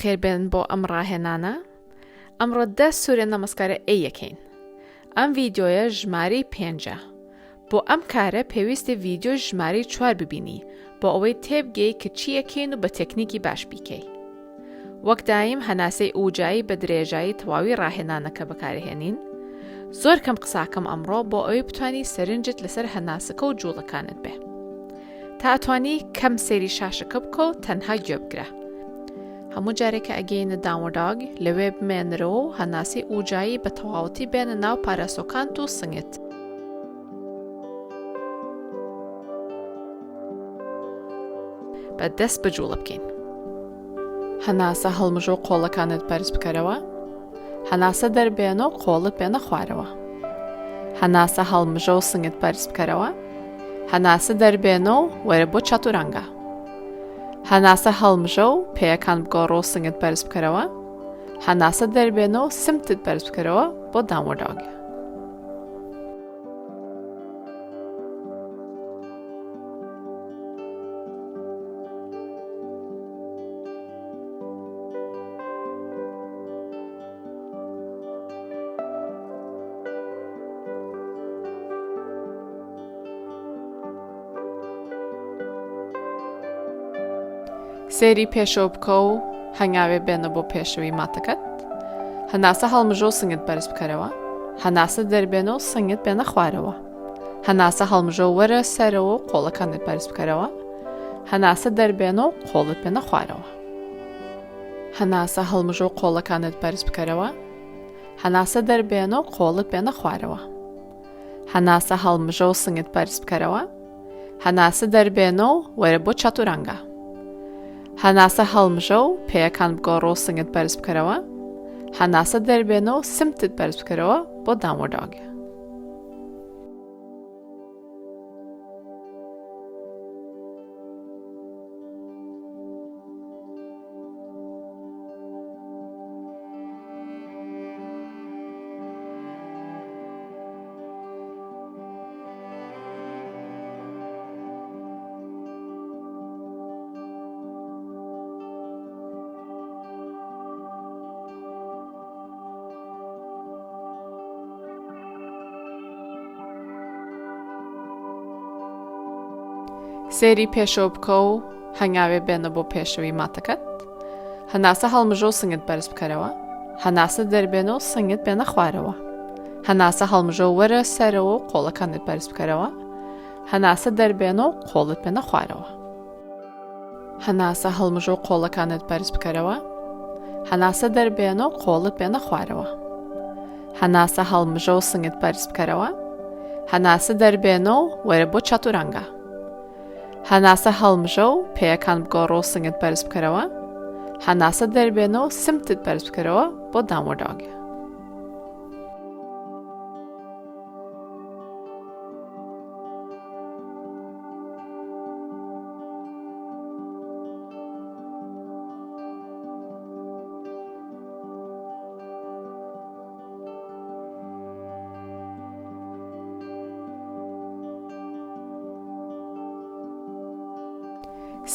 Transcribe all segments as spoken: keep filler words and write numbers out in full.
Xêr bên bo em rahênane. Emro deh sûrê Nemaskare ê yekên. Em vîdyoya jimarî pênc e. Bo em kare pêwîst e vîdyo jimarî çar bibînî, bo ewê têbigêy ki çi yekên û bi teknîkî baş bîkey. Wek daîm henasey ucayî bi dirêjayî tewawî rahênaneke bikarê hênîn. Zor kem qisa kim emro, bo ewê bitwanî serincit li ser henasike û cûlikanit be. Ta etwanî kem sêrî şaşike bike û tenha gwe bigire. Hemû careke egeyîne downward dog, li wê bimênire û henasî ucayî bi tewawitî bêne nav paresokan û singit. Be dest bi cûl bikên. Henase hilmijo qolikanit berz bikerewe. Henase derbêno qolit bêne xwarewe. Henase hilmijo singit berz bikerewe. Henase derbêno were bo çaturanga. Henase hilmijo pêyekan bigoro singit berz bikerewe. Henase derbêno simtit berz bikerewe bo downward dog. Sêrî pêşo bike û hengavê bêne bo pêşewî matiket. Henase hilmijo singit berz bikerewe. Henase derbêno singit bêne xwarewe. Henase hilmijo were serewe û qolikanit berz bikerewe. Henase derbêno qolit bêne xwarewe. Henase hilmijo qolikanit berz bikerewe. Henase derbêno qolit bêne xwarewe. Henase hilmijo singit berz bikerewe. Henase derbêno were bo çaturanga. Henase hilmijo pêyekan bigoro singit berz bikerewe. Henase derbêno simtit berz bikerewe bo downward dog. Sêrî pêşo bike û hengavê bêne bo pêşewî matiket. Henase hilmijo singit berz bikerewe. Henase derbêno singit bêne xwarewe. Henase hilmijo were serewe û qolikanit berz bikerewe. Henase derbêno qolit bêne xwarewe. Henase hilmijo qolikanit berz bikerewe. Henase derbêno qolit bêne xwarewe. Henase hilmijo singit berz bikerewe. Henase derbêno were bo çaturanga. Henase hilmijo pêyekan bigoro singit berz bikerewe. Henase derbêno simtit berz bikerewe bo downward dog.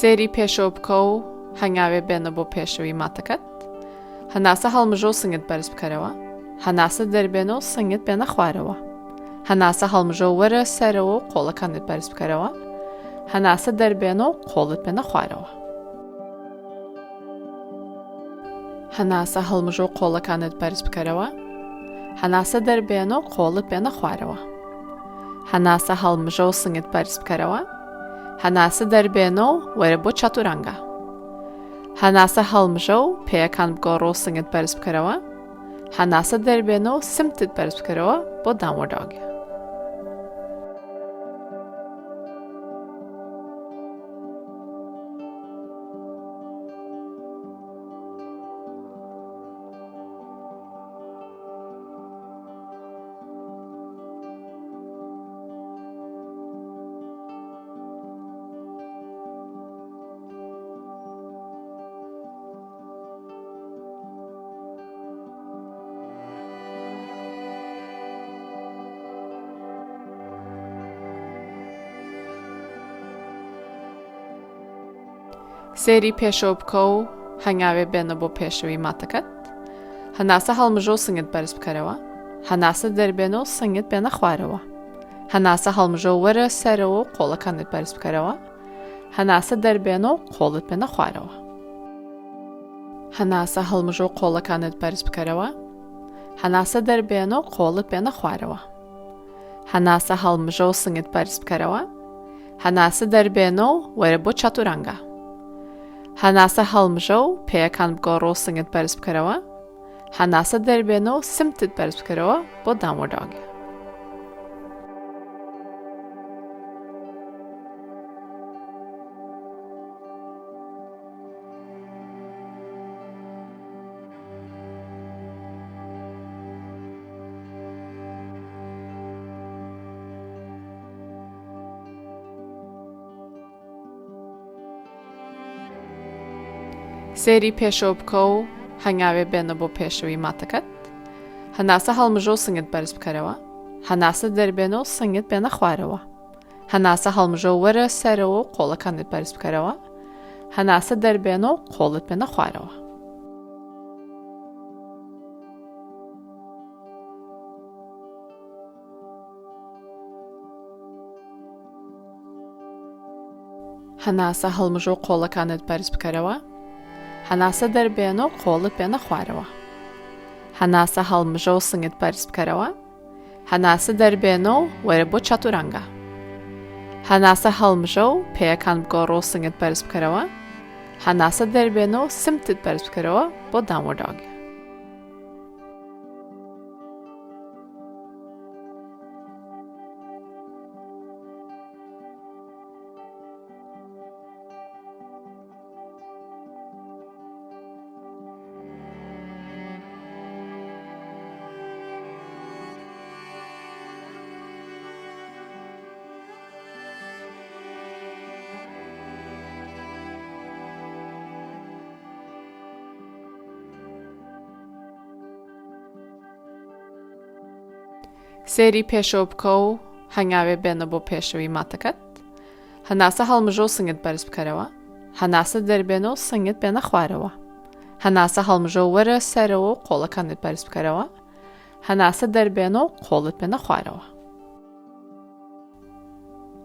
Sêrî pêşo bike û hengavê bêne bo pêşewî matiket. Henase hilmijo singit berz bikerewe. Henase derbêno singit bêne xwarewe. Henase hilmijo were serewe û qolikanit berz bikerewe. Henase derbêno qolit bêne xwarewe. Henase hilmijo qolikanit berz bikerewe. Henase derbêno qolit bêne xwarewe. Henase hilmijo singit berz bikerewe. Henase derbêno were bo çaturanga. Henase hilmijo pêyekan bigoro singit berz bikerewe. Henase derbêno simtit berz bikerewe bo downward dog. Sêrî pêşo bike û Hengavê bêne bo pêşewî ma tiket. Henase helmijo singit berz bikerewe. Henase derbêno singit bêne xwarewe. Henase helmijo were serewo qolekanit berz bikerewe. Henase derbêno qolit bêne xwarewe. Henase helmijo qolekanit berz bikerewe. Henase derbêno qolit bêne xwarewe. Henase helmijo singit berz bikerewe. Henase derbêno were bo çaturanga. Henase helmijo peyekan bigoro singit berz bikerewe. Henase derbêno simtit berz bikerewe bo damordagi. Sêrî pêşew bike û hengavê bêne bo pêşewî ma tiket. Henase helmijo singit berz bikerewe. Henase derbêno singit bêne xwarewe. Henase helmijo were serewo qolekanit berz bikerewe. Henase derbêno qolit bêne xwarewe. Henase helmijo qolekanit berz bikerewe. Henase derbêno qolit bêne xwarewe. Henase helmijo singit berz bikerewe. Henase derbêno were bo çaturanga. Henase helmijo peyekan bigoro singit berz bikerewe. Henase derbêno simtit berz bikerewe bo damordagi. Sêrî pêşew bike û hengavê bêne bo pêşewî ma tiket. Henase helmijo singit berz bikerewe. Henase derbêno singit bêne xwarewe. Henase helmijo were serewo qolekanit berz bikerewe. Henase derbêno qolit bêne xwarewe.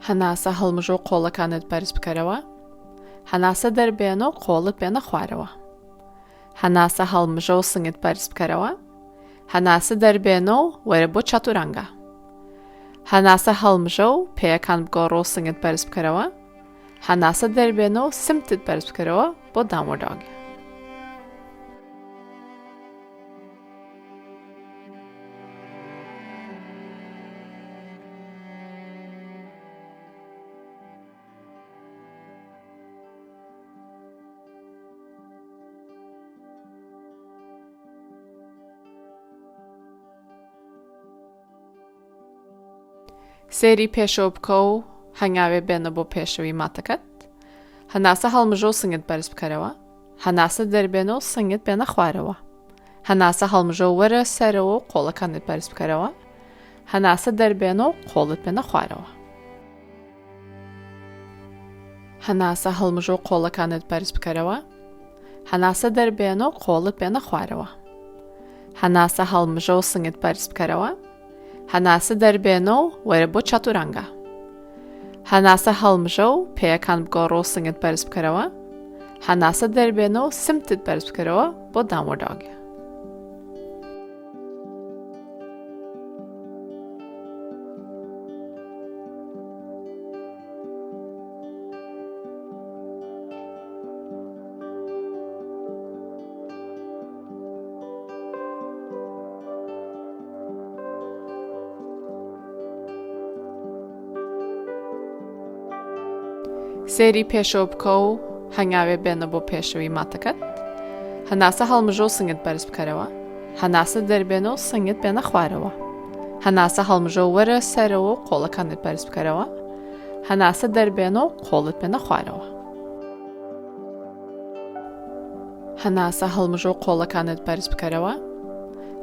Henase helmijo qolekanit berz bikerewe. Henase derbêno qolit bêne xwarewe. Henase helmijo singit berz bikerewe. Henase derbêno were bo çaturanga. Henase helmijo peyekan bigoro singit berz bikerewe. Henase derbêno simtit berz bikerewe bo damordagi. Sêrî pêşew bike û hengavê bêne bo pêşewî ma tiket. Henase helmijo singit berz bikerewe. Henase derbêno singit bêne xwarewe. Henase helmijo were serewo qolekanit berz bikerewe. Henase derbêno qolit bêne xwarewe. Henase helmijo qolekanit berz bikerewe. Henase derbêno qolit bêne xwarewe. Henase helmijo singit berz bikerewe. Henase derbêno were bo çaturanga. Henase helmijo peyekan bigoro singit berz bikerewe. Henase derbêno simtit berz bikerewe bo damordagi. Sêrî pêşew bike û hengavê bêne bo pêşewî ma tiket. Henase helmijo singit berz bikerewe. Henase derbêno singit bêne xwarewe. Henase helmijo were serewo qolekanit berz bikerewe. Henase derbêno qolit bêne xwarewe. Henase helmijo qolekanit berz bikerewe.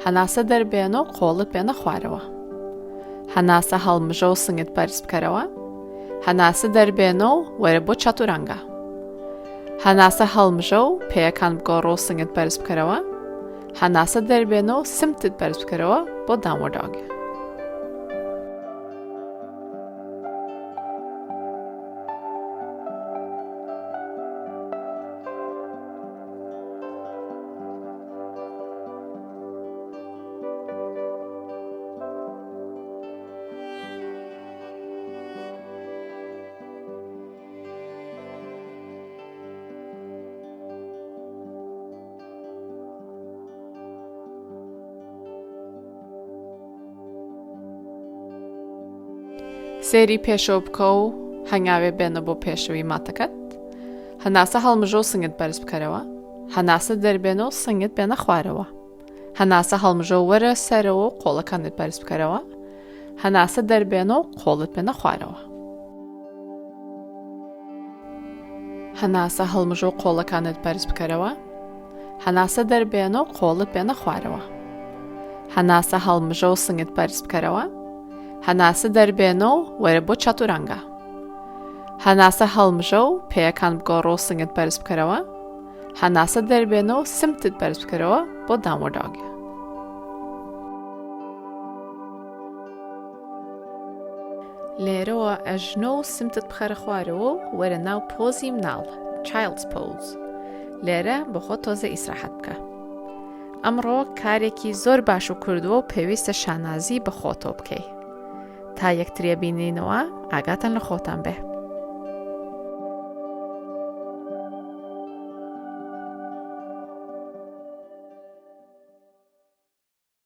Henase derbêno qolit bêne xwarewe. Henase helmijo singit berz bikerewe. Henase derbêno were bo çaturanga. Henase hilmijo û pêyekan bi goro singit berz bikerewe. Henase derbêno simtit berz bikerewe bo downward dog. Sêrî pêşo bike û hengavê bêne bo pêşewî ma teket. Henase hilmijo singit berz bikerewe. Henase derbêno singit bêne xwarewe. Henase hilmijo were serewe û qolikanit berz bikerewe. Henase derbêno qolit bêne xwarewe. Henase hilmijo qolikanit berz bikerewe. Henase derbêno qolit bêne xwarewe. Henase hilmijo singit berz bikerewe. Henase derbêno were bo çaturanga. Henase hilmijo pêyekan bi goro singit berz bikerewe. Henase derbêno simtit berz bikerewe bo downward dog. Lêre wa ejno simtit bixere xwarewe û were nav pozî minal, child's pose. Lêre bi xwe toze îsrahet bike. Emro karekî zor baş û kurd wo pêwîste şanazî bi xwe to bikey. Ta yektirî bînînewa, agatan li xotan be.